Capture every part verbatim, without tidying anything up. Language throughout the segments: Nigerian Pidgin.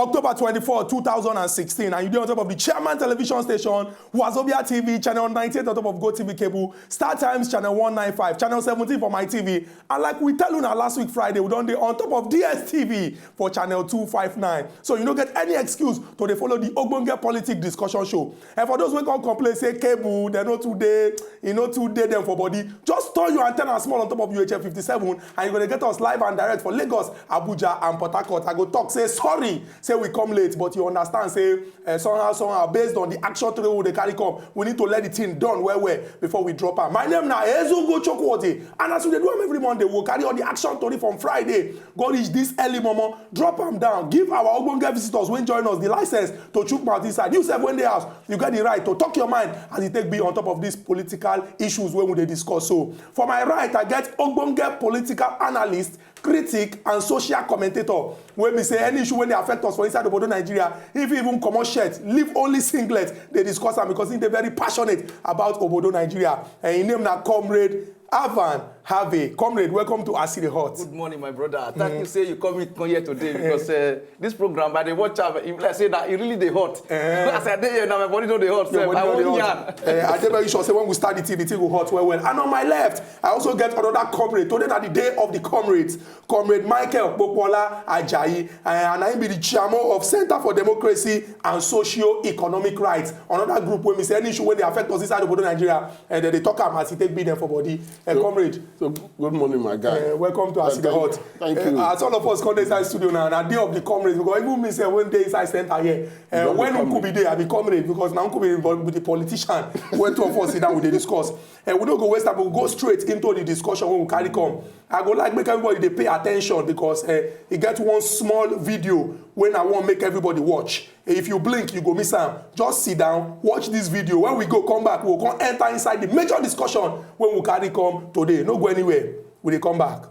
October twenty-four, two thousand and sixteen, and you dey on top of the Chairman Television Station, Wazobia T V, channel ninety-eight on top of GoTV cable, Star Times channel one ninety-five, channel seventeen for my T V. And like we tell una last week Friday, we don dey on top of D S T V for channel two five nine. So you no get any excuse to dey follow the Ogbonge Politic Discussion Show. And for those wey come complain say cable, they no too dey, e no too dey them for body, just turn your antenna small on top of U H F fifty-seven, and you go dey get us live and direct for Lagos, Abuja, and Port Harcourt. I go talk say sorry, say we come late, but you understand say, eh, somehow, somehow, based on the action today we dey carry come, we need to let the thing done well, well before we drop am. My name na Ezugo Chukwudi, and as we dey do am every Monday, we go carry all the action tori from Friday go reach this early momo, drop am down, give our ogbonge visitors wey join us the license to chook mouth inside. You sef wey dey house, you get the right to talk your mind as e take be on top of these political issues wey we dey discuss. So, for my right, I get ogbonge political analyst, critic, and social commentator wey be say any issue wey dey affect us for inside obodo Nigeria, if e even comot shirt, leave only singlet, dey discuss am because he dey very passionate about obodo Nigeria. And him name na Comrade Avan Harvey. Comrade, welcome to As E Dey Hot. Good morning, my brother. Thank you say you come in, come here today because, uh, this program, I dey watch am, e be like say na e really dey hot. Eh. As I dey here now, my body no dey hot. Your sef. Body I no dey wan hot. Yarn. Eh, I dey very sure say when we start the thing, the thing go hot well, well. And on my left, I also get another comrade. Today na the day of the comrades. Comrade Michael Popola Ajayi, eh, and I be the chairman of Center for Democracy and Socio-Economic Rights. Another group wey be say any issue wey dey affect us inside obodo Nigeria, and they talk am as e take be them for body. Eh, So, comrade. So, g-, good morning, my guy. Eh, welcome to As E Dey Hot. Thank you. Eh, as all of us come dey inside studio now, na day of the comrades, because even me sef wey dey inside center here, eh, You don when be Nkubi dey, I be comrade, because na Nkubi be the politician. When two of us sit down, we dey discuss. Eh, we no go waste time, we go straight into the discussion wey we carry come. I go like make everybody dey pay attention because, eh, e get one small video wey I wan make everybody watch. If you blink, you go miss am. Just sit down, watch this video. When we go come back, we go come enter inside the major discussion wey we carry come today. No go anywhere. We dey come back.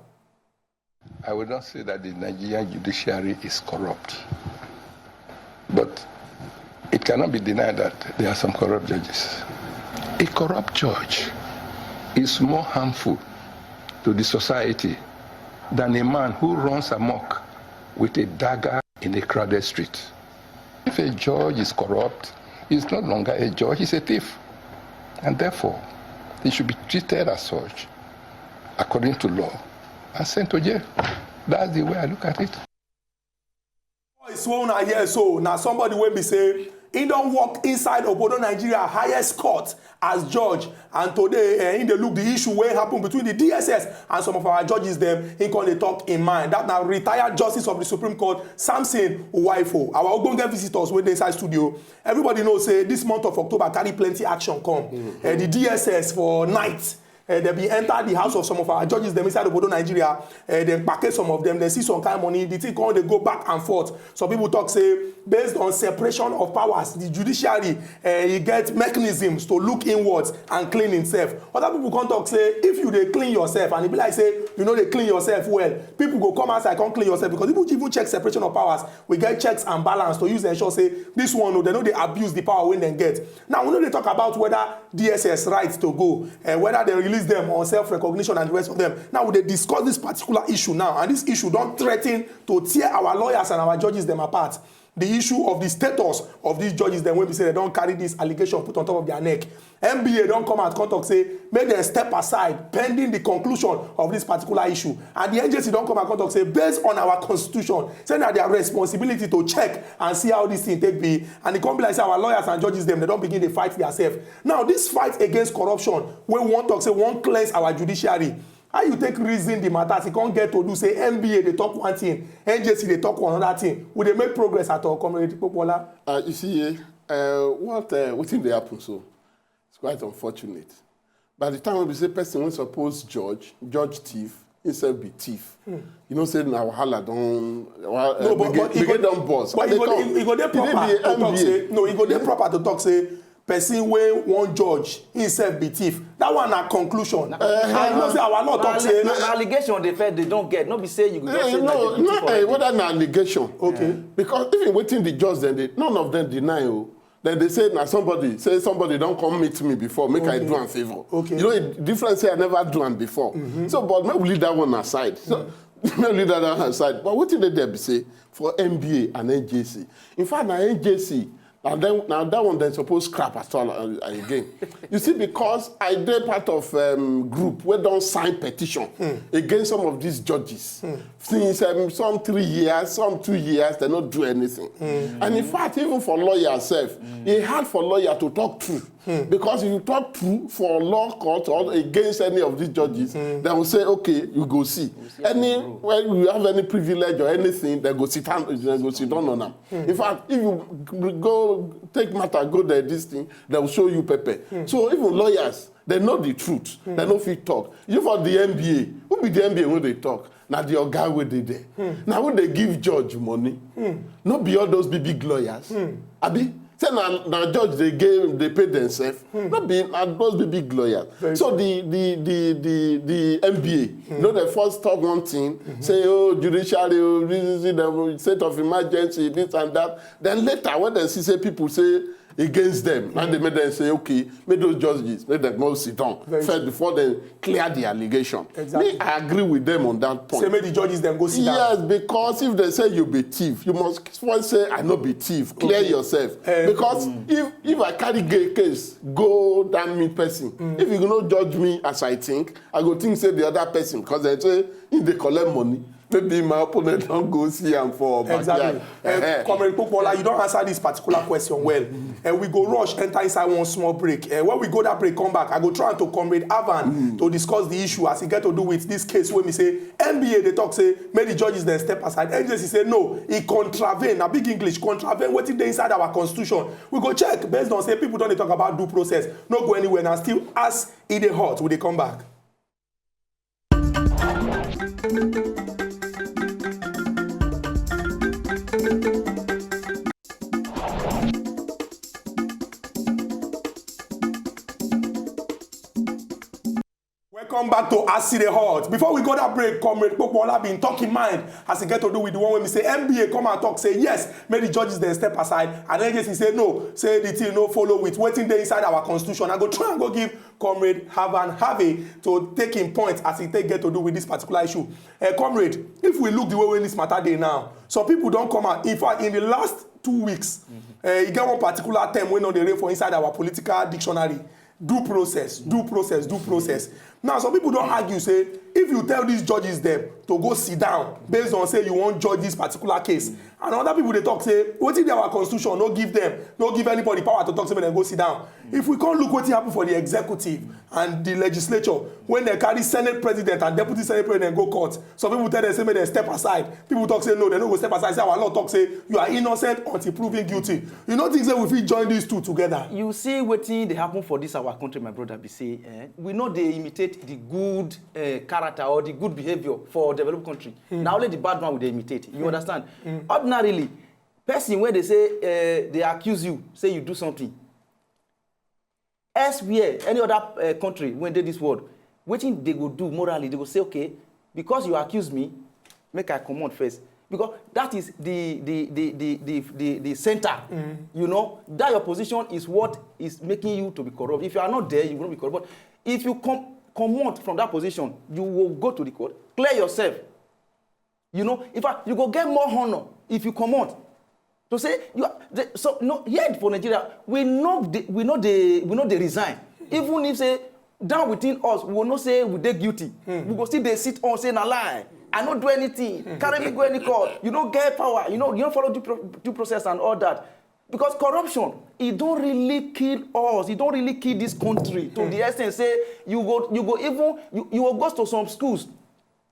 I will not say that the Nigerian judiciary is corrupt, but it cannot be denied that there are some corrupt judges. A corrupt judge is more harmful to the society than a man who runs amok with a dagger in a crowded street. If a judge is corrupt, he's no longer a judge, he's a thief. And therefore, he should be treated as such, according to law, and sent to jail. That's the way I look at it. Voice wey una hear so, na somebody wey be say he don work inside obodo Nigeria highest court as judge, and today, eh, he dey look the issue wey happen between the D S S and some of our judges dem. He come dey talk him mind. That na retired Justice of the Supreme Court, Samson Uwaifo. Our ogbonge visitors wey dey inside studio. Everybody know say this month of October carry plenty action come. Eh, the D S S for night, eh, they be enter the house of some of our judges dem inside obodo Nigeria. Eh, dem package some of them, they see some kind money, the thing come dey go back and forth. Some people talk say, based on separation of powers, the judiciary, eh, e get mechanisms to look inwards and clean himself. Other people come talk say, if you dey clean yourself and e be like say you no dey clean yourself well, people go come outside come clean yourself, because people even check separation of powers. We get checks and balance to use ensure say this one, no, they no dey abuse the power wey dem get. Now, we no dey talk about whether D S S right to go, eh, whether they release them on self-recognition and the rest of them. Now, we dey discuss this particular issue now, and this issue don threaten to tear our lawyers and our judges dem apart. The issue of the status of these judges dem wey be say they don carry this allegation put on top of their neck. N B A don come out come talk say make dem step aside pending the conclusion of this particular issue. And the N J C don come out come talk say, based on our constitution, say na their responsibility to check and see how this thing take be. And e come be like say our lawyers and judges dem, they don begin dey fight theirself. Now, this fight against corruption wey we wan talk say we wan cleanse our judiciary, how you take reason the matter as e come get to do say N B A dey talk one thing, N J C dey talk another thing? We dey make progress at all, Comrade Popola? Uh, you see, eh, uh, what, uh, wetin dey happen so? It's quite unfortunate. By the time we say person wey suppose judge, judge thief, himself be thief. You know say na wahala don, wa-, No, uh, but, gbege, but e gbege go, don burst. But e go, e, e go dey proper to talk say, no, e go dey proper to talk say person wey wan judge himself be thief. That one na conclusion. And you know say our law talk say, na, na allegation they first, they don't get. No be say you go just say, no, like, no, eh, whether na allegation. Okay. Because even wetin the judge dem dey, none of them deny o. Then they say na somebody, say somebody don come meet me before, make I do am favor. Okay. You know, the difference say I never do am before. So, but make we leave that one aside. So, Make we leave that one aside. But wetin dey there be say for N B A and N J C. In fact, na N J C, and then now that one dem suppose scrap as well, uh, again. You see, because I dey part of, um, group wey don sign petition against some of these judges. Since, um, some three years, some two years, dem no do anything. And in fact, even for lawyer sef, e hard for lawyer to talk true. Because if you talk true for law court or against any of these judges, dem will say, "Okay, you go see." Any, when you have any privilege or anything, dem go sit down, dem go sit down on am. In fact, if you go take matter, go there, this thing, dem will show you pepper. So even lawyers, dem know the truth. Dem no fit talk. You for the N B A, who be the N B A wey dey talk? Na the oga wey dey there. Na who dey give judge money? No be all those big big lawyers? Abi say na, na judge dey give, dey pay themselves? No be, na those big big lawyers. So the, the, the, the, the N B A, you know, dem first talk one thing, say, "Oh, judiciary, oh, this is it, the state of emergency, this and that." Then later, when dem see say people say against them, na dey make dem say, "Okay, make those judges, make dem go sit down first before dem clear the allegation." Me, I agree with them on that point. Say make the judges dem go sit down. Yes, because if dem say you be thief, you must first say, "I no be thief." Clear yourself. Because if, if I carry gay case go that me person, if you no judge me as I think, I go think say the other person, because dem say if dem collect money, maybe my opponent don go see am for backyard. Exactly. Comrade Popola, you don answer this particular question well. And we go rush enter inside one small break. And when we go that break, come back, I go try to Comrade Avan to discuss the issue as e get to do with this case wey we say N B A dey talk say make the judges dem step aside. N J C say no, e contravene, na big English, contravene wetin dey inside our constitution. We go check based on say people don dey talk about due process. No go anywhere, na still as e dey hot. We dey come back. Welcome back to As E Dey Hot. Before we go that break, Comrade Popola been talking mind as e get to do with the one wey be say N B A come and talk say yes, make the judges dem step aside, and N J C say no, say the thing no follow with wetin dey inside our constitution. I go try and go give Comrade Havan Harvey to take him point as e take get to do with this particular issue. Uh, comrade, if we look the way wey this matter dey now, some people don come out. In fact, in the last two weeks, uh, e get one particular term wey no dey reign for inside our political dictionary. Due process, due process, due process. Now, some people don argue say if you tell these judges dem to go sit down based on say you wan judge this particular case, and other people dey talk say wetin dey our constitution no give them, no give anybody power to talk say make dem go sit down. If we come look wetin happen for the executive and the legislature when dem carry Senate president and deputy Senate president go court, some people tell dem say make dem step aside. People talk say no, dem no go step aside. Say our law talk say you are innocent until proven guilty. You no think say we fit join these two together? You see wetin dey happen for this our country, my brother, be say, eh, we no dey imitate the good, eh, character or the good behaviour for developed country. Na only the bad one we dey imitate. You understand? Ordinarily, person wey dey say, eh, dey accuse you say you do something, elsewhere, any other, eh, country wey dey this world, wetin they go do morally? They go say, "Okay, because you accuse me, make I comot first." Because that is the, the, the, the, the, the, the center. You know, that your position is what is making you to be corrupt. If you are not there, you will not be corrupt. But if you come, comot from that position, you will go to the court, clear yourself. You know, in fact, you go get more honour if you comot. To say you are, the, so no, here for Nigeria, we no dey, we no dey, we no dey resign. Even if say down within us, we go know say we dey guilty. We go still dey sit on say na lie. I no do anything. Carry me go any court. You no get power. You no, you no follow due, pro, due process and all that. Because corruption, e don really kill us. E don really kill this country to the extent say you go, you go even, you, you go go to some schools,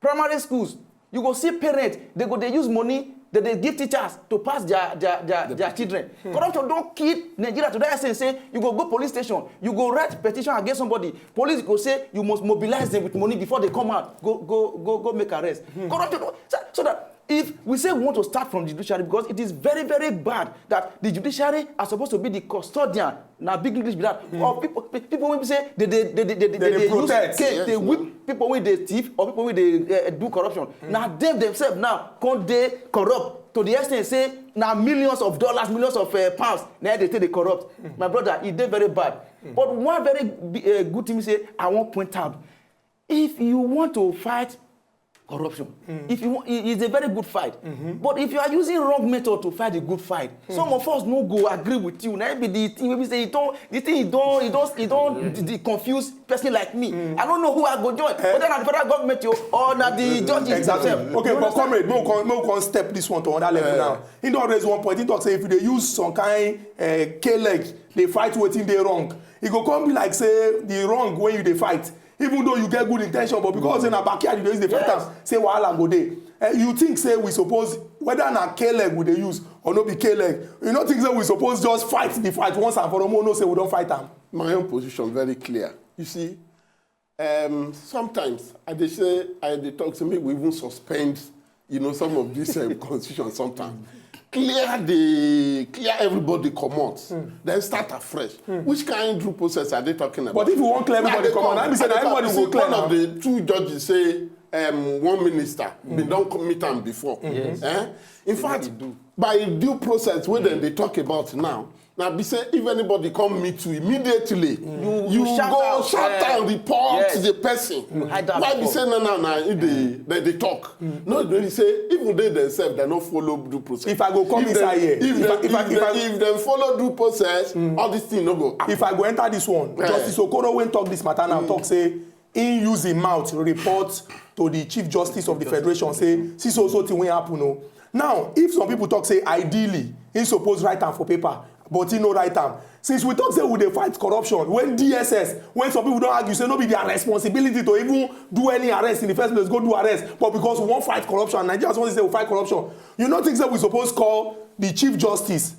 primary schools, you go see parents, they go dey use money, they dey give teachers to pass their, their, their, their children. Corruption don kill Nigeria to that extent say you go go police station, you go write petition against somebody, police go say you must mobilize them with money before they come out, go, go, go, go make arrest. Corruption don, so, so that if we say we want to start from the judiciary, because it is very, very bad that the judiciary are supposed to be the custodian, na big English be that, of people, pe, people wey be say they, they, they, they, they, they, they use case, they whip people wey dey thief or people wey dey, eh, do corruption. Na them themselves now come dey corrupt to the extent say na millions of dollars, millions of, eh, pounds na they take dey corrupt. My brother, e dey very bad. But one very bi, eh, good thing say I wan point out, if you want to fight corruption. If you want, it- it's a very good fight. But if you are using wrong method to fight a good fight, some of us no go agree with you. Na be the thing wey be say e don, the thing e don, e don, e don de- de- confuse person like me. I don't know who I go join. Whether na the federal government o, or na the judges Exactly. Themselves. Okay, but comrade, make we come, make we come step this one to another level now. He don raise one point. He talk say if you dey use some kind uh, K leg, dey fight wetin dey wrong. E go come be like say the wrong wey you dey fight, even though you get good intention, but because say na backyard you dey use dey fight am, say wahala go dey. Eh, you think say we suppose, whether na K leg we dey use or no be K leg, you no think say we suppose just fight the fight once and for all, make we know say we don fight am? My own position very clear. You see, um, sometimes I dey say, I dey talk say make we even suspend, you know, some of this um, constitution sometimes. Clear the clear everybody comot, then start afresh. Which kind due process are they talking about? But if you wan clear everybody comot, na be say na everybody go clear One of the two judges say um, one minister bin don come meet am before. Eh? In fact, by due process wey dem dey talk about now, na be say if anybody come meet you immediately, you shout go out, shout eh, out, report yes. The person. You hide that Why be before. Say na now na e dey dem dey talk? No, dem say even they themselves dem no follow due process. If I go come If dem- inside here, if if I- dem- if I- if if dem- I- if dem follow due process, all this thing no go happen. If I go enter this one, Eh. Justice Okoro wey talk this matter now talk say he use him mouth report to the Chief Justice of the Federation say see so so thing wey happen o. Now if some people talk say ideally he suppose write am for paper, but he no write am. Since we talk say we dey fight corruption, when D S S, when some people don argue say no be their responsibility to even do any arrest in the first place, go do arrest, but because we wan fight corruption, Nigerians wan say we fight corruption, you no think say we suppose call the Chief Justice,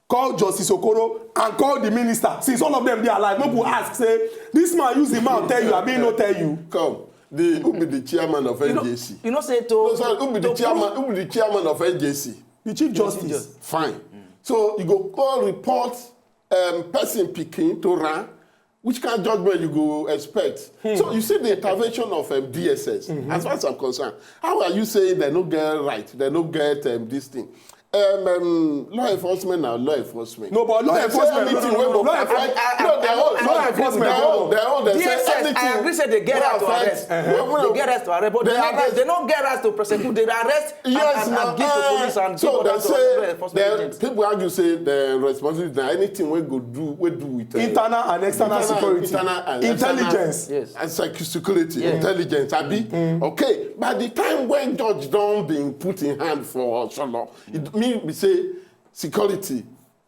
call Justice Okoro and call the minister, since all of them dey alive, make we ask say this man use him mouth tell you abi he no tell you? Come, the who be the chairman of You know, N J C? You know say to No, sorry, who be the to chairman? prove- Who be the chairman of N J C? The Chief Justice. Fine. So you go call report um, person picking to run. Which kind of judgment you go expect? So you see the intervention of um, D S S. As far as I'm concerned, how are you saying they no get right? They no get um, this thing. Um, um, law enforcement now, law enforcement. No, but law They say enforcement, no, anything no, wey no, go no, affect- I- I- no, they I- hold- I- law enforcement, they no, hold- no. they hold- they say D S S, I anything agree say they get wey right to affect- arrest. Well, well, They get right to arrest, but they they arrest. arrest- They no get right to prosecute. They arrest and, Yes, and, now, and give to eh, police and so give they order to say law enforcement the agents. People argue say the responsibility na anything wey go do wey do with uh, Internal and external internal- security, internal and intelligence. External, and sec- security, intelligence, abi. Okay, by the time when judge don bin put him hand for Osolo, it mean be say security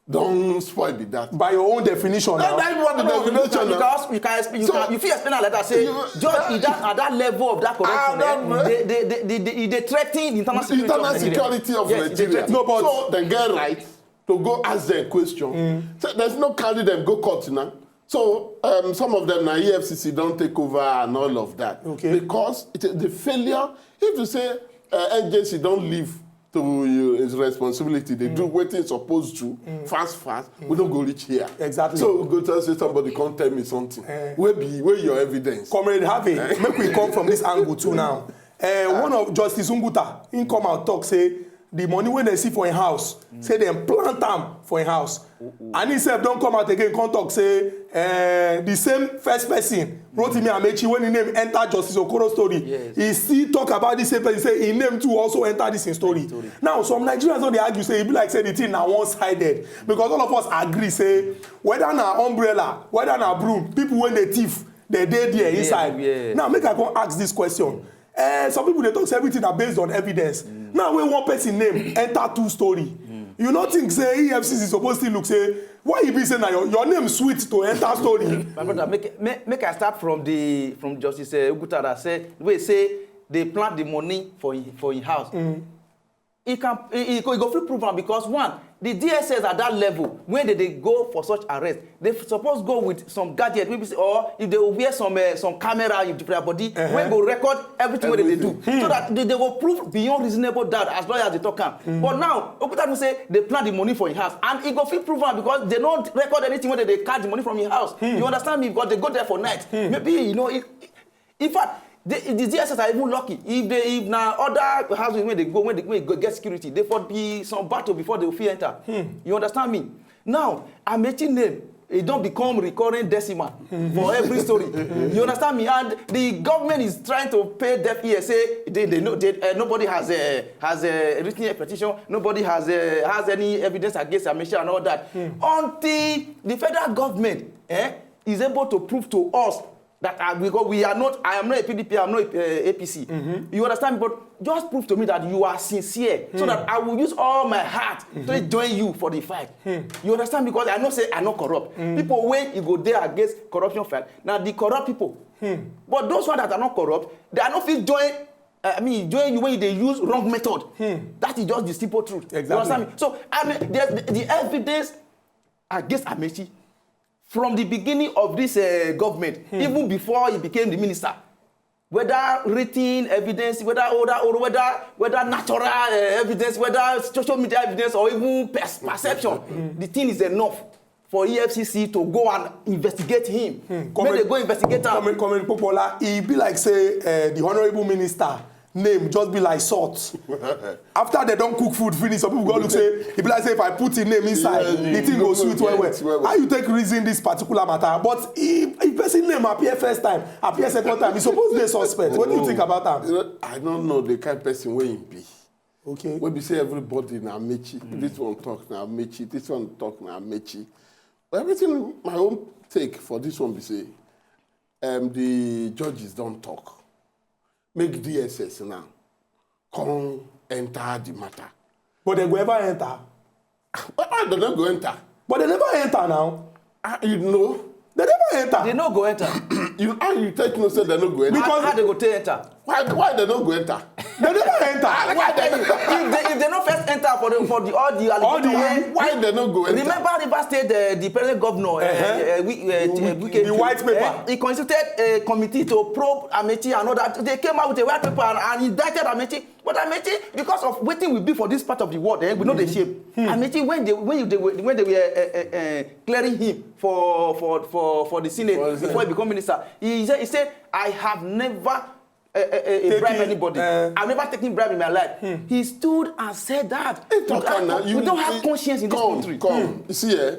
don spoil be that. By your own definition That- now. That's what the No, you definition can, you now. can, you can, explain- you So- can, you fit explain am like that. Say You- judge, e that at that level of that corruption, Ah, no, eh, they, they, they, they, they, they threaten the internal security Internal of Nigeria. security of Yes, they Nigeria. threaten. No, but- So dem get right to go ask them question. So there's no carry them go court now. So um, some of them na E F C C don take over and all of that. Okay. Because it, the failure, if you say uh, N J C don leave to uh, his responsibility, they do wetin suppose to fast fast. We no go reach here. Exactly. So we go tell say somebody come tell me something. Eh. Where be where your evidence? Comrade Harvey, make we come from this angle too now. Uh, one of Justice Unguta, he come out talk say the money wey dem see for him house, say dem plant am for him house. And he sef don come out again, come talk say uh, the same first person, Rotimi Amechi, when him name enter Justice Okoro story, Yes. he still talk about the same person, say him name too also enter this him story. Now some Nigerians don dey argue say e be like say the thing na one sided, because all of us agree say whether na umbrella, whether na broom, people wey dey thief, they dey there inside. Yeah. Now make I come ask this question. Eh, some people dey talk say everything na based on evidence. Now wey one person name enter two story, you no think say E F C C suppose still look say why e be say na your, your name sweet to enter story? My brother, make, make, make I start from the from Justice uh, Uguta that said, wey say they plant the money for him, for him house. He can he, he, go- he go fit prove am because one, the D S S at that level, when they, they go for such arrest, they f- suppose go with some gadget, maybe say, or if they wear some uh, some camera in their body, when go record everything wey they dey do, so that they, they go prove beyond reasonable doubt as lawyers dey talk am. But now, Okuta say they plant the money for him house, and he go fit prove am because they no record anything wey they dey catch the money from him house. You understand me? Because they go there for night. Maybe you know, it, in fact, the, the D S S are even lucky. If they if na other houses wey they go, when they, when they go get security, they for be some battle before they fit enter. You understand me? Now, Amechi name e don become recurring decimal for every story. You understand me? And the government is trying to pay deaf ear, say they, they know they, uh, nobody has a has a written petition, nobody has a, has any evidence against Amechi and all that, until the federal government, eh, is able to prove to us that, uh, we go, we are not. I am not a P D P. I am not a, uh, A P C. You understand me? But just prove to me that you are sincere, so that I will use all my heart to join you for the fight. You understand? Because I know say I no corrupt. People wey you go there against corruption fight, now the corrupt people. But those ones that are not corrupt, they are not fit join. Uh, I mean, join you when they use wrong method. That is just the simple truth. You understand me? So I mean, the, the, the evidence against Amechi from the beginning of this, uh, government, even before he became the minister, whether written evidence, whether oral, or whether whether natural, uh, evidence, whether social media evidence, or even pers- perception, the thing is enough for E F C C to go and investigate him. Make they go investigate am. Comrade Popola, e be like say, uh, the honourable minister name just be like salt. After they don cook food finish, some people go look say, e be like say if I put him name inside, the thing go sweet well well. How you take reason this particular matter? But if, if person name appear first time, appear second time, e suppose dey suspect. What do you think about am? I don't know the kind person wey him be. Okay. Wey be say everybody na Amechi. This one talk na Amechi. This one talk na Amechi. But everything, my own take for this one be say, um, the judges don talk. Make D S S now come enter the matter. But they go ever enter? Why they no go enter? But they never enter now. Ah, you know. They never enter. They no go enter. You, how you take know say they no go enter? Because how they go take enter? Why, why they no go enter? They never enter. Why they, if they, if they no first enter for the, for the, all the allegation, why they no go enter? Remember Rivers State, the, the present governor, uh, uh, Wi- uh, uh, Wike, the white paper. He constituted a committee to probe Amechi and all that. They came out with a white paper and, and indicted Amechi. But Amechi, because of wetin we be for this part of the world, eh, we no dey shame. Amechi, when they, when they were, when they were, uh, uh, uh, clearing him for, for, for, for the Senate before he become minister, he said, he said, "I have never, uh, uh, uh, bribe anybody. I've never taken bribe in my life." He stood and said that. We don't have conscience in this country. Come, you see, eh?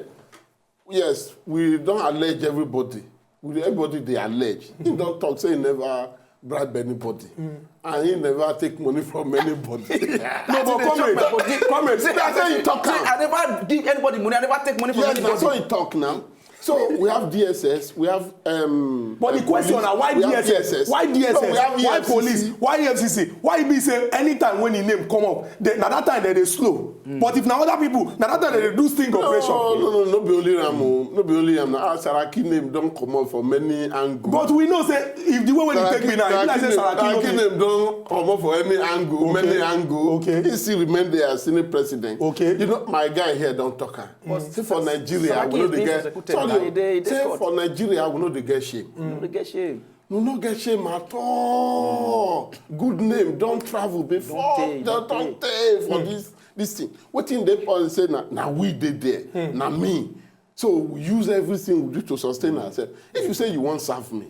Yes, we don allege everybody. We, everybody dey allege. He don talk say he never bribe anybody, and he never take money from anybody. No, but comrade, comrade, say, I say you talk. Say, "I never give anybody money. I never take money from anybody." Yes, na so he talk now. So we have D S S, we have, um, but the question na why D S S? Why D S S? Why police? Why E F C C? Why e be say anytime when the name come up, they, na that time they dey slow? But if na other people, na that time they dey do sting operation. No, no, no, no be only am o. No be only am. Na, ah, Saraki name don comot for many angles. But we know say if the way wey you take me now, e be like say Saraki name don comot for any angle, many angle. Okay. He still remain there as Senate president. Okay. You know, my guy here don talk am. Say for Nigeria, we no dey get, sorry, say for Nigeria, we no dey get shame. No dey get shame. We no get shame at all. Good name don travel before. Don tey for this, this thing. Wetin dey point say na, na we dey there, na me. So we use everything we do to sustain ourselves. If you say you wan serve me,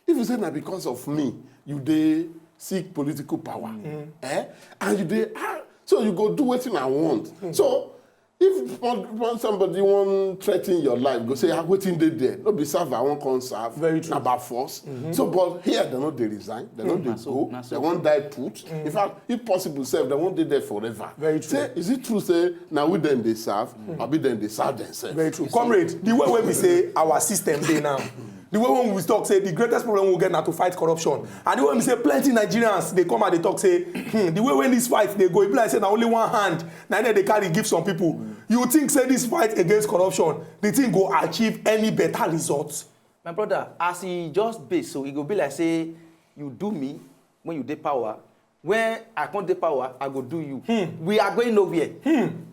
if you say na because of me you dey seek political power, eh, and you dey, ah, so you go do wetin I want. So if one, one somebody wan threaten your life, go say, "Ah, wetin dey there? No be serve I wan come serve." Very true. Na by force. So, but here, they no dey resign, they no dey go, they wan die put. In fact, if possible sef, they wan dey there forever. Very true. Say, is it true say na we dem dey serve, abi dem dey serve themselves? Very true. Comrade, the way wey we say our system dey now, the way when we talk say the greatest problem we get na to fight corruption, and the way we say plenty Nigerians dey come and dey talk say, hmm, the way when this fight dey go, e be like say na only one hand na dem dey carry give some people. You think say this fight against corruption, the thing go achieve any better result? My brother, as e just be so, e go be like say you do me when you dey power. When I come dey power, I go do you. We are going nowhere.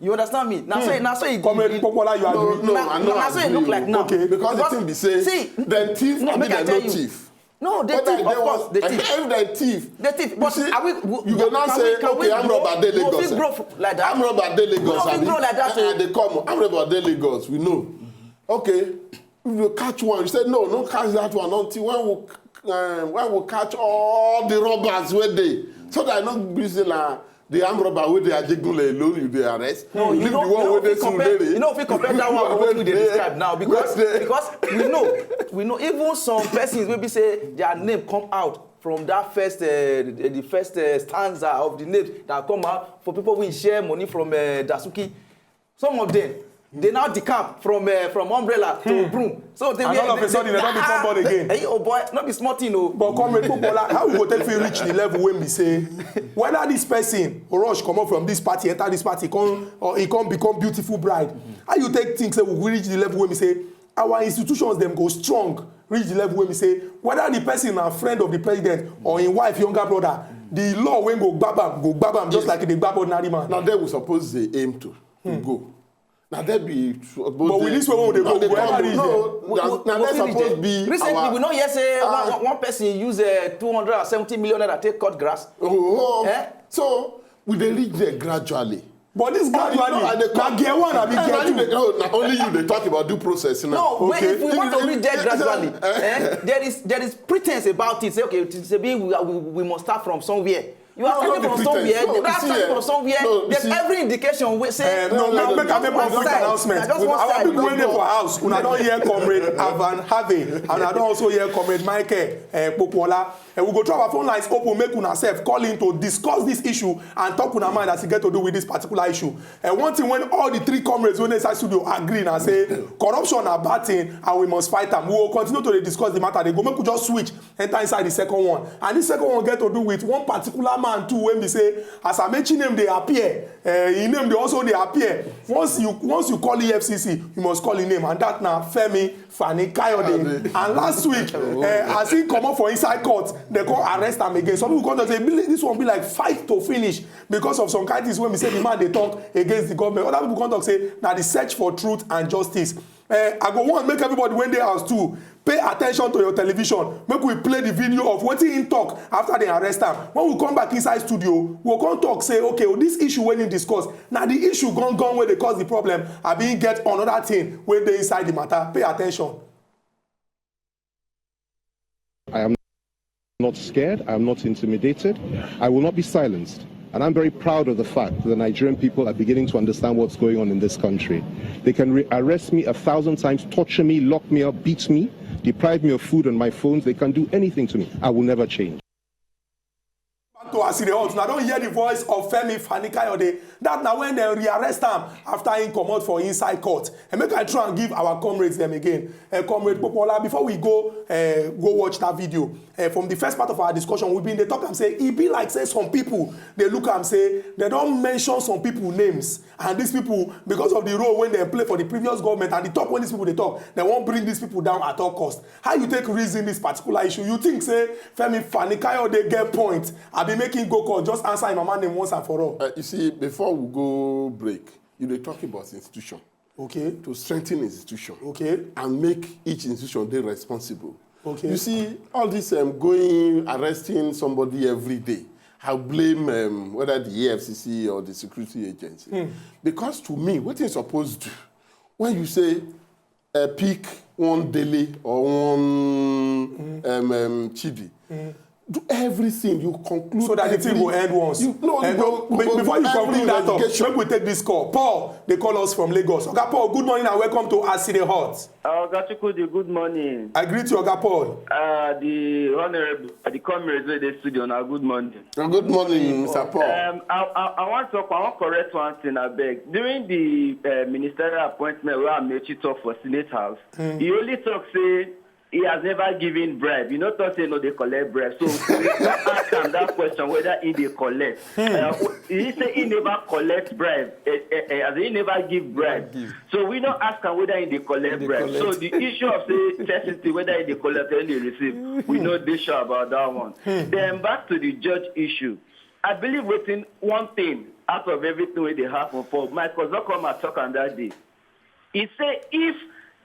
You understand me? Na so, na so e, Comrade Popola, you agree? No, no, I no agree. Na so e look like now. Okay. Because the thing be say, see, dem thief, no, abi dem no thief? No, they thief, of course, they thief. If they thief, they thief. But are we, you go now say, okay, armed robber dey Lagos. We fit grow like that. Armed robber dey Lagos, abi? We fit grow like that. Eh, they come, armed robber dey Lagos, we know. Okay, if you catch one, you say, "No, no catch that one until when we, um, when we catch all the robbers wey dey." So that no be say na The armed robber wey dey Ajegunle alone, you dey arrest. No, you Leave know, the one you know, wey dey fit compare, Surulere. You know, if you compare that one with what we dey describe now, because, because we know, we know even some persons wey be say their name come out from that first, uh, the, the first, uh, stanza of the names that come out for people wey share money from, uh, Dasuki. Some of them, they now decamp from, uh, from umbrella to broom. So they And were, all of a they, sudden, they they, don't become ah, bored again. Hey, oh boy, not be small thing, oh. But comrade Popola, how we go take fit reach the level wey we say whether this person rush comot from this party, enter this party, come, or he come become beautiful bride? How you take think say we go reach the level wey we say our institutions dem go strong reach the level wey we say whether the person na friend of the president or him wife younger brother, the law wey go gbab am go gbab am just like e dey gbab ordinary man? Na there we suppose dey aim to, to go. Na there be suppose But with dey this way wey we dey go, we go ever reach there? No, We, we, na we there fit reach suppose there. be Recently, our we no hear say Ah. one, one person use, uh, two hundred and seventy million naira take cut grass. Oh, Eh? So we dey reach there gradually. But this gradually, I dey na come- gear one, abi Eh, gear na you two? dey- no, na only you dey talk about due process now. No, wait, Okay. if we want to reach there gradually, eh, there is, there is pretense about it. Say, okay, to say we, we, we must start from somewhere. You are No, starting no be from pretense. somewhere. No, You are see, starting eh, from somewhere. no, There's see. every indication we say Eh, no, No, make, no, make I make one just quick one side. announcement. Na just With one our side. people wey dey for house, una don hear comrade Avan Have, and I don also hear comrade Michael, eh, Popola. And we go try our phone lines open, make una sef call in to discuss this issue and talk una mind as e get to do with this particular issue. And one thing when all the three comrades wey dey inside studio agree na say corruption na bad thing and we must fight am. We will continue to dey discuss the matter. Dey go make we just switch enter inside the second one. And this second one get to do with one particular man too wey be say as Amechi name dey appear, uh, him name dey also dey appear. Once you, once you call E F C C, you must call him name, and that na Femi Fani Kayode. And last week, uh, as he comot for inside court, they come arrest am again. Some people come talk say, "Be- this one be like fight to finish," because of some kind things wey be say the man dey talk against the government. Other people come talk say na the search for truth and justice. Uh, I go want make everybody wey dey house too pay attention to your television. Make we play the video of wetin he talk after they arrest am. When we come back inside studio, we go come talk say, okay, oh, this issue wey he discuss, na the issue gangan wey dey cause the problem. Abi he get another thing wey dey inside the matter. Pay attention. I am not scared. I am not intimidated. I will not be silenced. And I'm very proud of the fact that the Nigerian people are beginning to understand what's going on in this country. They can re- arrest me a thousand times, torture me, lock me up, beat me, deprive me of food and my phones. They can do anything to me. I will never change. Back to as e dey hot, una don hear the voice of Femi Fani Kayode. That na when dem rearrest am after he comot for inside court. And make I try and give our comrades dem again. Uh, Comrade Popola, before we go, uh, go watch that video, uh, from the first part of our discussion, we been dey talk am say e be like say some people dey look am say they don mention some people names, and these people, because of the role wey dem play for the previous government and the talk wey these people dey talk, they wan bring these people down at all cost. How you take reason this particular issue? You think say Femi Fani Kayode get point? Abi make him go court, just answer him mama name once and for all. Uh, you see, before we go break, you dey talk about institution. Okay. To strengthen institution. Okay. And make each institution dey responsible. Okay. You see, all this, um, going, arresting somebody every day, I blame, um, whether the E F C C or the security agency. Hmm. Because to me, wetin you suppose do when you say, uh, pick one Dele or one, um, um, Chidi, do everything, you conclude. So that the thing every- will end once. You, no, And you go, go- be- go before do you conclude every that talk, investigation. Make we take this call. Paul, they call us from Lagos. Oga Paul, good morning and welcome to As E Dey Hot. Uh, Oga Chukwudi, good morning. I greet you, Oga Paul. Uh, the honorable, the comrades wey dey studio, na good morning. Uh, good morning, Mister Paul. Um, I, I, I want to, I want correct one thing, abeg. During the, uh, ministerial appointment wey Amechi talk for Senate House, he only talk say he has never given bribe. He no talk say no dey collect bribe. So we no ask am that question whether he dey collect. Uh, he say he never collect bribe. Eh, eh, eh, as in he never give bribe. So we no ask am whether he dey collect bribe. So the issue of say necessity whether he dey collect or he dey receive, we no dey sure about that one. Then back to the judge issue. I believe wetin one thing out of everything wey dey happen for Michael Zuckerman talk am that day. He say if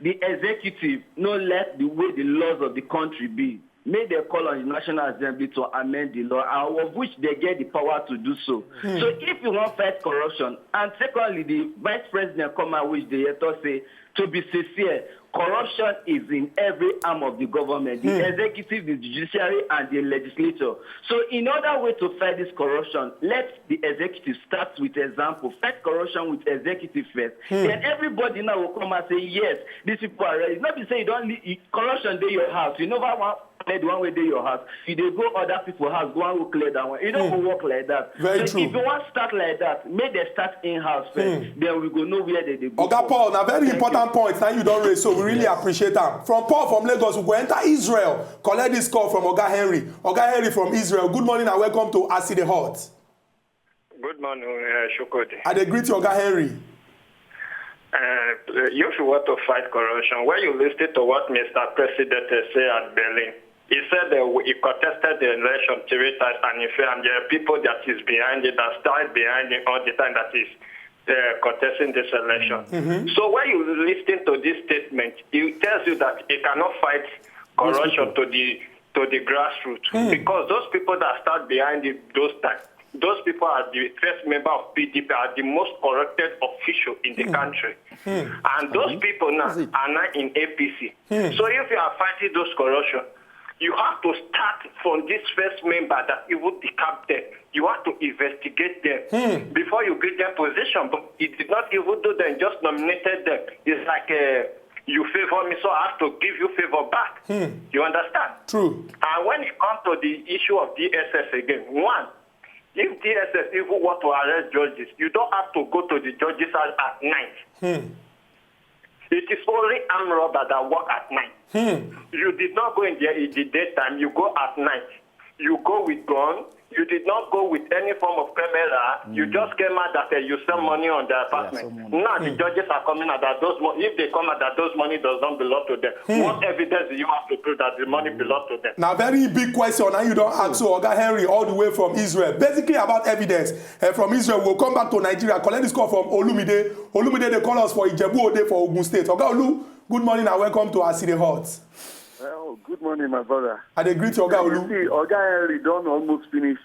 the executive no like the way the laws of the country be, make dem call on the National Assembly to amend the law, and of which they get the power to do so. So if you wan fight corruption, and secondly, the vice president come out which dey talk say, to be sincere, Corruption is in every arm of the government, the Hmm. executive, the judiciary, and the legislature. So, in other way to fight this corruption, let the executive start with example. Fight corruption with executive first. Hmm. Then everybody now will come and say, "Yes, these people are ready." Not be say you don't need corruption dey your house. You never want the one wey dey your house. You dey go other people house, go and go clear that one. You don't Hmm. go work like that. Very So true. if you want start like that, make dem start in house first. Hmm. Then we go know where they dey go. Oga Paul, na very Thank you. Important point now you don raise, so we really Yes. appreciate am. From Paul from Lagos, we go enter Israel, collect this call from Oga Henry. Oga Henry from Israel, good morning and welcome to As E Dey Hot. Good morning, uh, Shukudi. I dey greet you, Oga Henry. Uh, if you want to fight corruption, when you listen to what Mister President uh, say at Berlin, he said uh, he contested the election three times and he failed. And there are people that is behind it, that stand behind it all the time that is uh, contesting this election. So when you listen to this statement, it tells you that he cannot fight corruption to the to the grassroots because those people that stand behind it those times, those people are the first member of P D P, are the most corrupted official in the country. And those people now are not in A P C. So if you are fighting those corruption, you have to start from this first member that even the captain. You have to investigate them before you give them position. But he did not even do them, just nominated them. It's like uh, you favor me, so I have to give you favor back. You understand? True. And when it comes to the issue of D S S again, one, if D S S even want to arrest judges, you don't have to go to the judges house at night. It is only armed robber that work at night. You did not go in there in the daytime, you go at night. You go with gun. You did not go with any form of camera. You just came out that uh, you sell money on the apartment. some money. Now the judges are coming out that those mo- if they come out that those money does not belong to them. What evidence do you have to prove that the money belongs to them? Na very big question na you don ask, so Oga Henry, all the way from Israel, basically about evidence uh, from Israel. We'll come back to Nigeria, collect this call from Olumide. Olumide dey call us for Ijebu Ode for Ogun State. Oga Olu, good morning and welcome to As E Dey Hot. Oh, good morning, my brother. I dey greet you, Oga You Olu. See, Oga Henry don almost finish.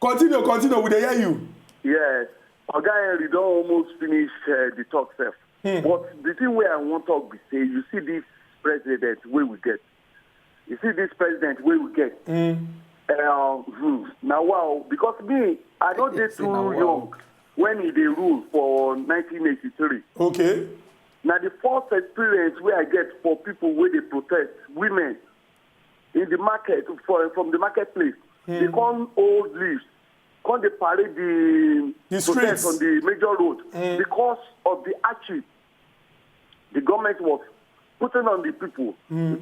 Continue, continue, we dey hear you. Yes, Oga Henry don almost finish uh, the talk sef. But the thing wey I wan talk be say, you see this president wey we get. You see this president wey we get. Uh, hmm, na wow, because me, I no dey Say na too wow. Young when he dey rule for nineteen eighty-three. Okay. Na the first experience wey I get for people wey dey protest, women in the market, for, from the marketplace. They come hold leaves, come dey parade the, The protest streets. On the major road because of the hardship the government was putting on the people.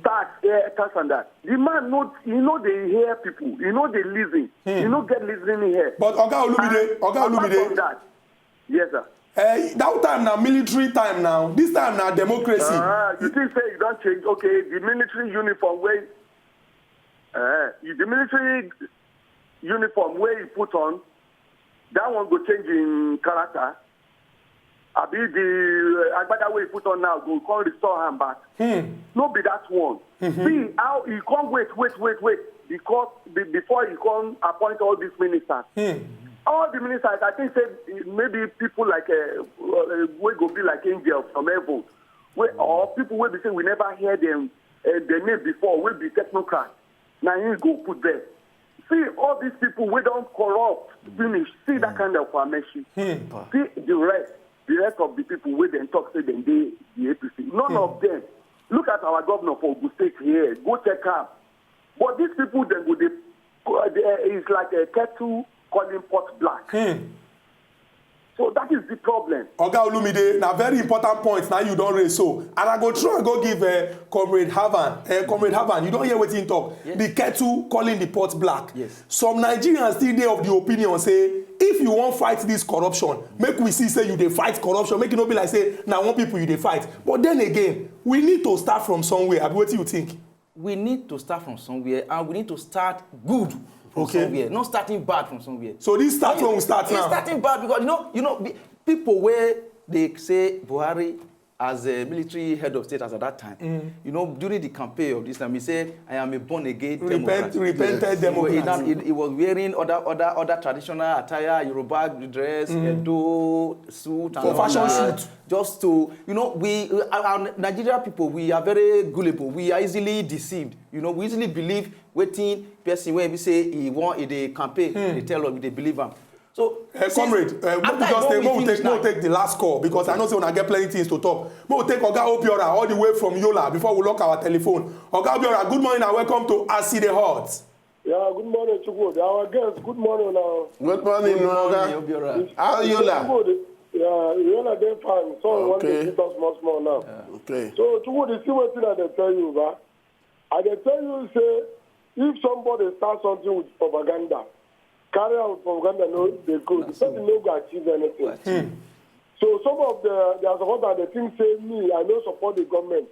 Tax, air, tax and that. The man no, he no dey hear people. He no dey listen. He no get listening ear. But Oga Olumide, Oga Apart from Olumide, that, yes, sir. eh, that time na military time now. This time na democracy. Ah, you think say you don change? Okay, the military uniform wey uh, the military uniform wey he put on, that one go change in character. Abi the uh, agbada wey he put on now go come restore am back. No be that one. See how he come wait, wait, wait, wait because be, before he come appoint all these ministers. All the ministers, I think say eh, maybe people like uh, uh, wey go be like angels from heaven, wey or people wey be say we never hear them uh, their name before, wey be technocrats. Na him go put there. See all these people wey don corrupt finish. See that kind of amesi. See the rest, the rest of the people wey dem talk say dem dey the A P C. None of them. Look at our governor for Ogun State here. Go check am. But these people dem go dey. Uh, it's like a kettle calling pot black. So that is the problem. Oga Olumide, na very important point na you don raise so, and I go try go give uh, Comrade Havan. Uh, Comrade Havan, you don hear wetin he talk? The kettle calling the pot black. Yes. Some Nigerians still dey of the opinion say if you wan fight this corruption, make we see say you dey fight corruption, make e no be like say na one people you dey fight. But then again, we need to start from somewhere. Abi wetin you think? We need to start from somewhere, and we need to start good from Okay. Somewhere, not starting bad from somewhere. So this start when we start It's now. Starting bad because you know, you know, the people where they say Buhari as a military head of state as at that time, you know, during the campaign of this time, he said, "I am a born again Repent, democrat." repented He was, he, democrat. he, he was wearing other other other traditional attire, Yoruba dress, Edo suit, and For all fashion that. Shoot. Just to, you know, we uh, our Nigeria people, we are very gullible. We are easily deceived. You know, we easily believe wetin person wey be say he wan he dey campaign, dey tell us, we dey believe am. So Uh, since comrade, uh, after we just he take, don we win take, finish we now, take the last call because I know say una get plenty things to talk. We take Oga Obiora all the way from Yola before we lock our telephone. Oga Obiora, good morning and welcome to As E Dey Hot. Yeah, good morning, Chukwudi. Our guest, good morning now. Good morning, Good morning, Noga. Obiora. How you la? Good. Yeah, you all dey fine. So one Okay. day give us much more now. Okay. So Chukwudi, see wetin I dey tell you, ba. I dey tell you say if somebody start something with propaganda, carry out with propaganda no dey go. The person no go achieve anything. So some of the their supporters dey think say me I no support the government.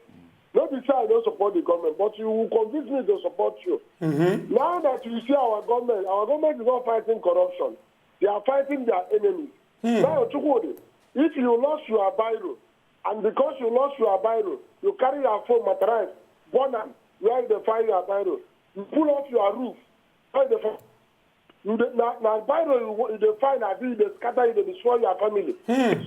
No be say I no support the government, but you will convince me to support you. Now that you see our government, our government is not fighting corruption. They are fighting their enemies. Now, Chukwudi, if you lost your biro, and because you lost your biro, you carry your phone, mattress, burn am, where you dey find your biro, you pull off your roof, where you dey find you dey na na biro you wa- you dey find abi you dey scatter you dey destroy your family.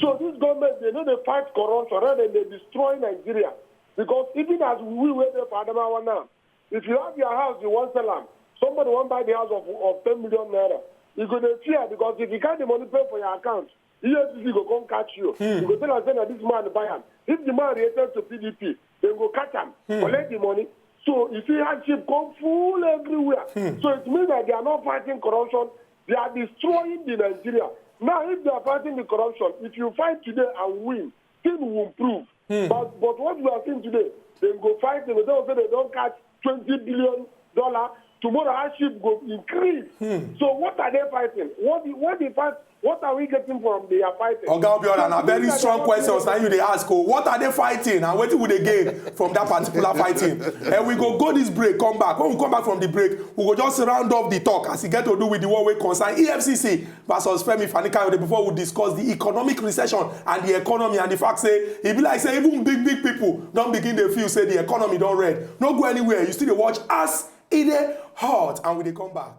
So this government dey no dey fight corruption rather dem dey destroy Nigeria because even as we wey dey for Adamawa now, if you have your house you wan sell am, somebody wan buy the house of of ten million naira, you go dey fear because if you carry the money pay for your account, E F C C go come catch you. You go tell am say na this man buy am. If the man related to P D P, dem go catch am, collect the money. So you see hardship come full everywhere. So it means that they are not fighting corruption. They are destroying the Nigeria. Now, if they are fighting the corruption, if you fight today and win, things will improve. But but what we are seeing today, dem go fight, dem go tell us say dem don catch twenty billion dollar. Tomorrow hardship go increase. So what are they fighting? What the what the fight? What are we getting from their fighting? Oga Obiora, na very strong questions na you dey ask o. What are they fighting and wetin we dey gain from that particular fighting? And we go go this break, come back. When we come back from the break, we go just round off the talk as e get to do with the one wey concern E F C C versus Femi Fani-Kayode before we discuss the economic recession and the economy and the fact say e be like say even big big people don begin dey feel say the economy don red. No go anywhere, you still dey watch As E Dey Hot and we dey come back.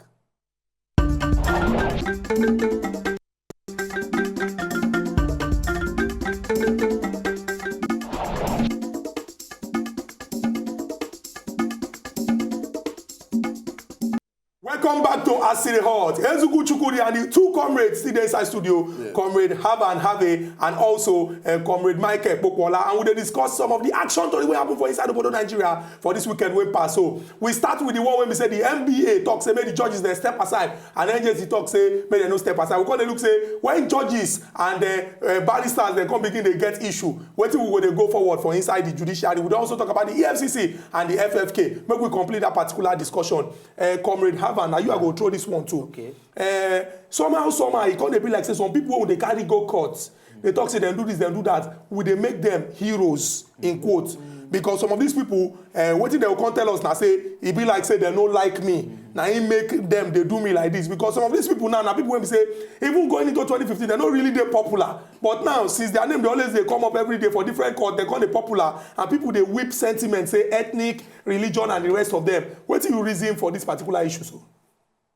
Welcome back to As E Dey Hot. Ezugu Chukwudi and the two comrades still dey inside studio. Comrade Have and Have, and also uh, Comrade Michael Popola. And we dey discuss some of the action tori wey happen for inside obodo Nigeria for this weekend wey pass. So we start with the one wey be say the N B A talk say make the judges dem step aside, and N J C talk say make dem no step aside. We come dey look say when judges and uh, uh, barristers dem come begin dey get issue, wetin we go dey go forward for inside the judiciary. We don also talk about the E F C C and the F F K. Make we complete that particular discussion. Uh, Comrade Havan, na you I go throw this one too. Okay. Uh, somehow, somehow, e come dey be like say some people wey we dey carry go court, dey talk say dem do this, dem do that. We dey make them heroes in quote because some of these people, uh, wetin dem go come tell us na say e be like say dem no like me. Na im make dem dey do me like this because some of these people now na people wey be say even going into twenty fifteen dem no really dey popular. But now since their name dey always dey come up every day for different court, dem come dey popular and people dey whip sentiment say ethnic, religion and the rest of them. Wetin you reason for this particular issue so?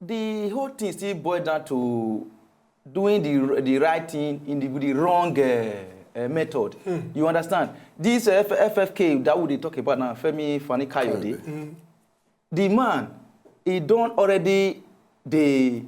The whole thing still boil down to doing the the right thing in the, the wrong uh, uh, method. You understand? This uh, F- F F K that we dey talk about now, Femi Fani Kayode, the man, he don already dey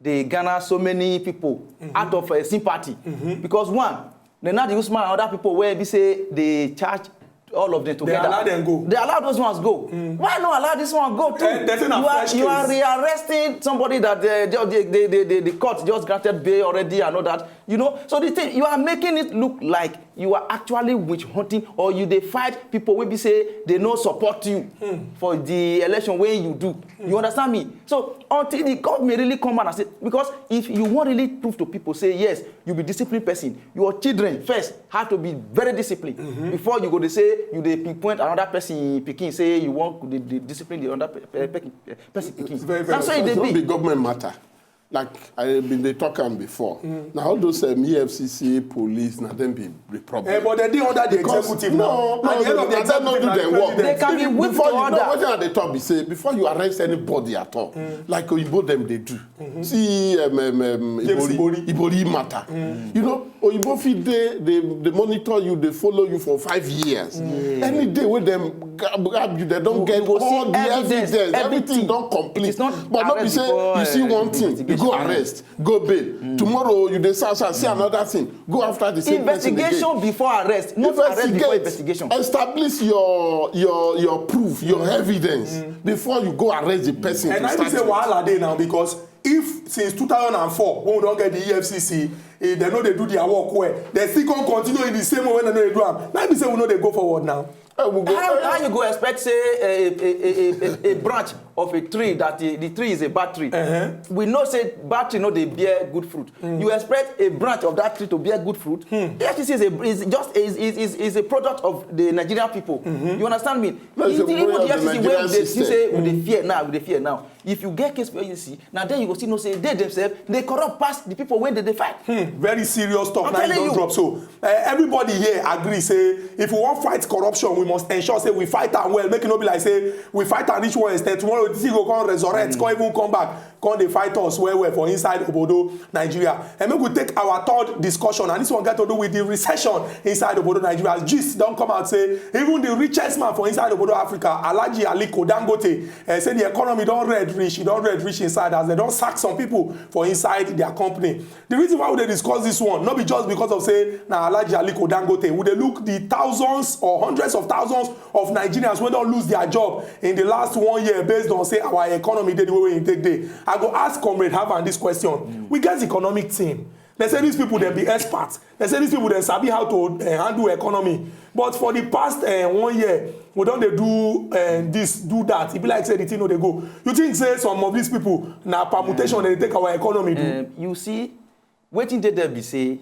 dey garner so many people out of uh, sympathy because one, dem now dey use man and other people wey be say dey charge all of them together. Allow them go. They allow those ones go. Why not allow this one go too? Eh, there's a you are fresh you are case. Rearresting somebody that the the, the, the, the, the court just granted bail already and all that. You know, so the thing you are making it look like you are actually witch hunting or you dey fight people wey be say they no support you for the election wey you do. You understand me? So until the government really come out and say, because if you wan really prove to people say yes, you be disciplined person, your children first have to be very disciplined before you go dey say you dey pinpoint another person pikin say you wan dey dey discipline the other pe- pe- pe- person pikin. Very, very Na so e dey No be be. Government matter. Like I been dey talk am before. Now all those um, E F C C police, na dem be the problem. Eh, but they dey under the executive now. No, no, At the end no, of the na dem no executive do na their work. president. They can be whipped Before to you know order. Wetin I dey talk be say before you arrest anybody at all, like oyibo dem dey do. See um, um, um, James Ibori, Ibori. Ibori matter. You know oyibo fit dey dey dey monitor you, dey follow you for five years. Any day wey dem grab grab you, dem don You- get you go see all the evidence, evidence, everything everything. don It complete. Is not But no be arrest say before, you see uh, one thing, you go investigation. Arrest, go bail. Tomorrow you dey sasa see another thing, go after the same person again. Investigation before arrest, not arrest before Investigate. Investigation. Establish your your your proof, your evidence before you go arrest the person. And To I be start say with. Wahala dey now because if since two thousand and four when we don get the E F C C, if dem no dey do their work well, dem still come continue in the same way when dem no dey do am. Na be say we no dey go forward now. Eh, we go- How, how you go expect say a, a, a, a, a branch of a tree that the, the tree is a bad tree? Uh-huh. We know say bad tree no dey bear good fruit. You expect a branch of that tree to bear good fruit? E F C C is a is just is, is, is, is a product of the Nigerian people. You understand me? No, it's a Even product of the the E F C C wey Nigerian dey see system. Say we dey fear now, we dey fear now. If you get case for E F C C, na then you go see know say they themselves dey corrupt pass the people wey dey dey fight. Very serious talk I'm na you telling don you. Drop so. Uh, everybody here agree say if we wan fight corruption, we must ensure say we fight am well. Make e no be like say we fight am reach one extent, tomorrow the thing go come resurrect, come even come back, come dey fight us well well for inside obodo Nigeria. And make we take our third discussion, and this one get to do with the recession inside obodo Nigeria. As gist don come out say even the richest man for inside obodo Africa, Alhaji Aliko Dangote, uh, say the economy don red reach, e don red reach inside as dem don sack some people for inside their company. The reason why we dey discuss this one no be just because of say na Alhaji Aliko Dangote. We dey look the thousands or hundreds of thousands of Nigerians wey don lose their job in the last one year based on say our economy dey the way wey e take dey. I go ask Comrade Havan this question. We get economic team. They say these people dem be experts. They say these people dem sabi how to uh, handle economy. But for the past uh, one year, we don dey do uh, this, do that. E be like say the thing no dey go. You think say some of these people na permutation dey take our economy do? Um, you see, wetin dey there be say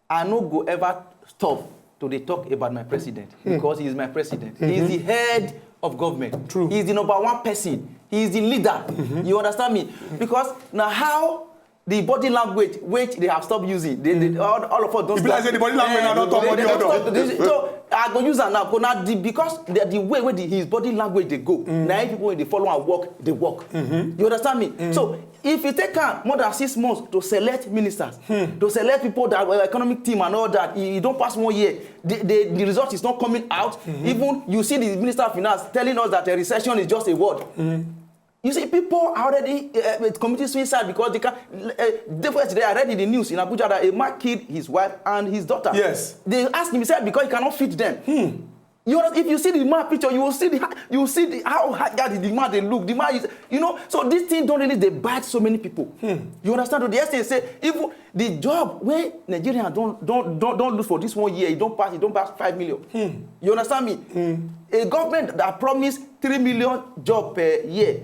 I no go ever stop to dey talk about my president because he is my president. He is the head of government. True. He is the number one person. He is the leader. You understand me? Because na how the body language which they have stopped using, they, they, all, all of us don E be like say the body language na don turn body they don odour. Stop to this. So I go use am now. But na the because the, the way wey the, his body language dey go, na him people wey dey follow am work dey work. You understand me? So if you take am more than six months to select ministers, to select people that uh, economic team and all that, e e don pass one year. The, the, the result is not coming out. Even you see the minister of finance telling us that a recession is just a word. You see, people are already uh, committing suicide because they can. Uh, the first day I read in the news in Abuja that a man killed his wife and his daughter. Yes. They asked him, he said, because he cannot feed them. You know, if you see the man picture, you will see the you will see the how haggard the man dey look. The man is, you know, so this thing don really dey bite so many people. You understand? To the extent say even the job wey Nigeria don don don don lose for this one year, e don pass e don pass five million. You understand me? A government that promised three million job per year,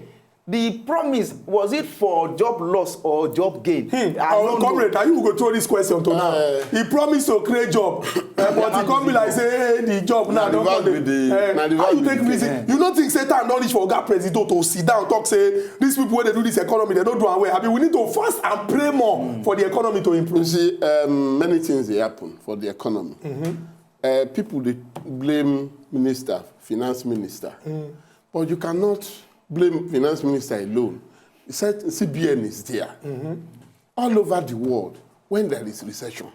the promise, was it for job loss or job gain? I Our don't know. Comrade, na you go throw this question to now. Eh. He promised to create job, eh, but e come be like say, hey, the job now Na the don value come be the- dey. na the How you value take be the- reason? You no think say time don reach for Oga Presido to sit down talk say these people wey dey do this economy, dem no do am well? Abi we need to fast and pray more for the economy to You improve? See, um, many things dey happen for the economy. Uh, people dey blame minister, finance minister, but you cannot blame finance minister alone. He said C B N is there. All over the world, when there is recession,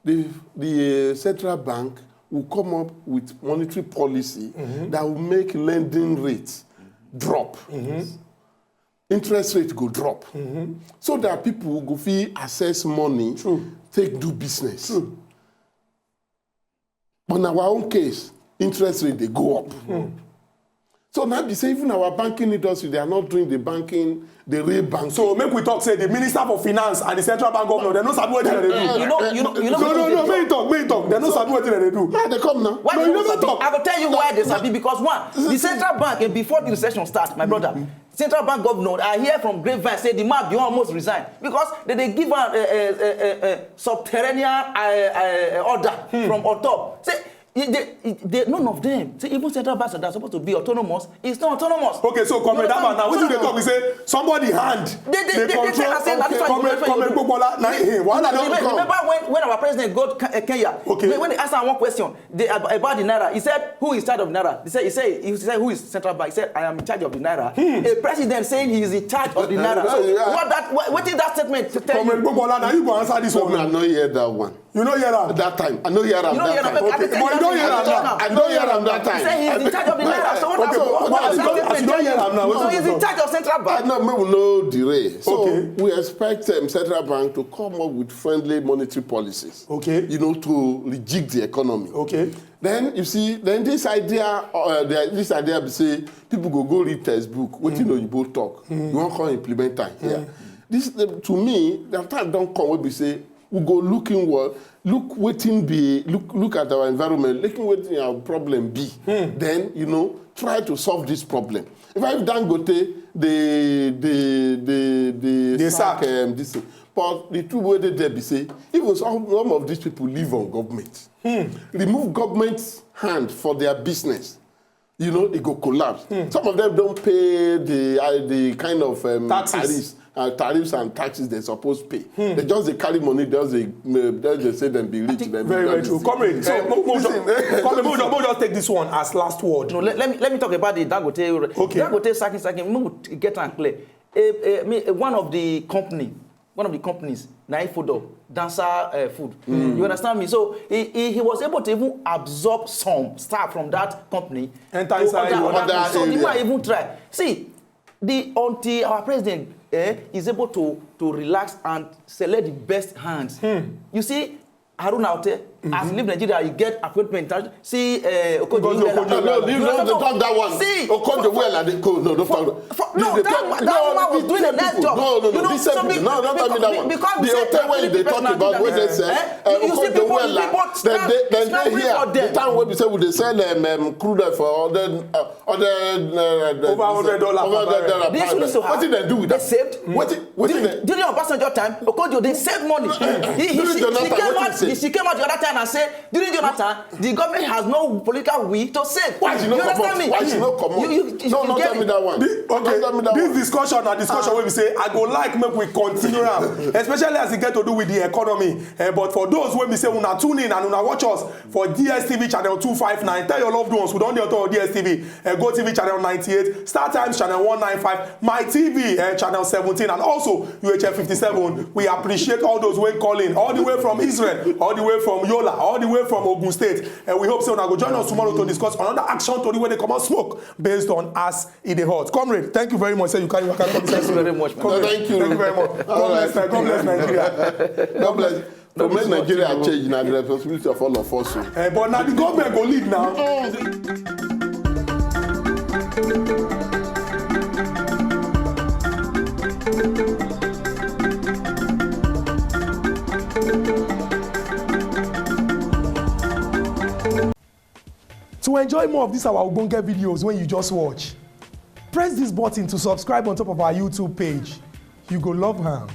the, the uh, central bank will come up with monetary policy that will make lending rates drop. Interest rate go drop so that people go fit access money, take do business. But in our own case, interest rate dey go up. So now be say even our banking industry, they are not doing the banking, the real banking. So make we talk say the minister for finance and the central bank governor, dem no sabi wetin dem dey do. You know, you know, you know. No, no, no, make e talk, make e talk. Dem no sabi wetin dem dey do. Now they come now. Why No, they you no never sabi? Talk. I go tell you why they sabi, because one, the central bank, eh, before the recession start, my brother, central bank governor, I hear from grapevine say the man be almost resign because they dey give am a, a, a, a, a subterranean uh, uh, order from on top. Say They, they, none of them. See, even central banks that are supposed to be autonomous, it's not autonomous. Okay, so comrade Daba, now wetin you dey talk be say somebody hand dey control. Comrade Gbogbola, na him wahala don come. Remember when, when our president go Kenya? Okay. When they ask am one question, they, about the naira, he said, "Who is in charge of naira?" He said, he said, he said, "Who is central bank?" He said, "I am in charge of the naira." Hmm. A president saying he is in charge of the naira. So what that, what, what is that statement to tell you? Comrade Gbogbola, now you go answer this one. I no hear that one. You no hear am that time. I no hear am that time. But you don hear am now. I no hear am that time. He say he is in charge of the naira. So what, what, what, what, what, you don hear am now. So he is in charge of central bank. No, make we no delay. So we expect um, central bank to come up with friendly monetary policies. Okay. You know, to rejig the economy. Okay. Then you see, then this idea, uh, the, this idea be say people go go read textbook, wetin oyibo talk. You wan come implement am here. This, uh, to me, the time don come wey be say we go look inward, look wetin be, look, look at our environment, look wetin our problem be. Then, you know, try to solve this problem. If I, if Dangote dey dey dey dey sack um, this thing, but the truth wey dey there be say even some, some of these people live on government. Remove government hand for their business, you know, e go collapse. Some of them don pay the uh, the kind of um, tariffs, uh, tariffs and taxes they suppose pay. They just dey carry money, just dey uh, just dey say dem be rich. Very, very true. Comrade, so mo mo just take this one as last word. No, let, let me let me talk about the Dangote. Okay. Dangote sacking, sacking, make we get am clear. A, a, me, one of the company, one of the companies, na Ifodor, Dancer uh, Food. You understand me? So he, he, he was able to even absorb some staff from that company. Enter inside other, other, so the man even try. See, the until our president eh, is able to to relax and select the best hands. You see, Haruna Ote, as he leave Nigeria, he get appointment. See, uh, Okojo Iweala. No, no, you don't talk that one. See, Okojo Iweala, they go. No, don't talk. No, that, that woman was doing a nice job. No, no, no, no, don't tell me that one. Because the hotel where they talk about, where they say, eh, you see people, people then they here. The time when we say we dey sell um, um, crude oil for all the uh, Over hundred dollar per barrel. This one is so hard. Wetin dem do with that? They saved. Wetin wetin dem? During Obasanjo time, Okojo dey save money. He he she came out the other time and say during Jonathan the government has no political will to save. Why she no comot? Why she no comot? No, no tell me that one. Okay, this discussion na discussion wey be say I go like make we continue am, especially as e get to do with the economy. Eh, but for those wey be say una tune in and una watch us for D S T V channel two five nine, tell your loved ones we don dey on top of D S T V. uh, GoTV channel ninety-eight, StarTimes channel one ninety-five, My T V uh, channel seventeen, and also U H F fifty-seven. We appreciate all those wey call in, all the way from Israel, all the way from Yola, all the way from Ogun State. And we hope so now go join us tomorrow to discuss another action story where they come out smoke based on as e dey hot. Comrade, thank you very much. Say you carry waka come inside. Thank you very much. Thank you very much. God bless, God bless Nigeria. God bless. To make Nigeria change na the responsibility of all of us. Eh, but na the government go lead now. To enjoy more of these our ogbonge videos when you just watch, press this button to subscribe on top of our YouTube page. You go love am.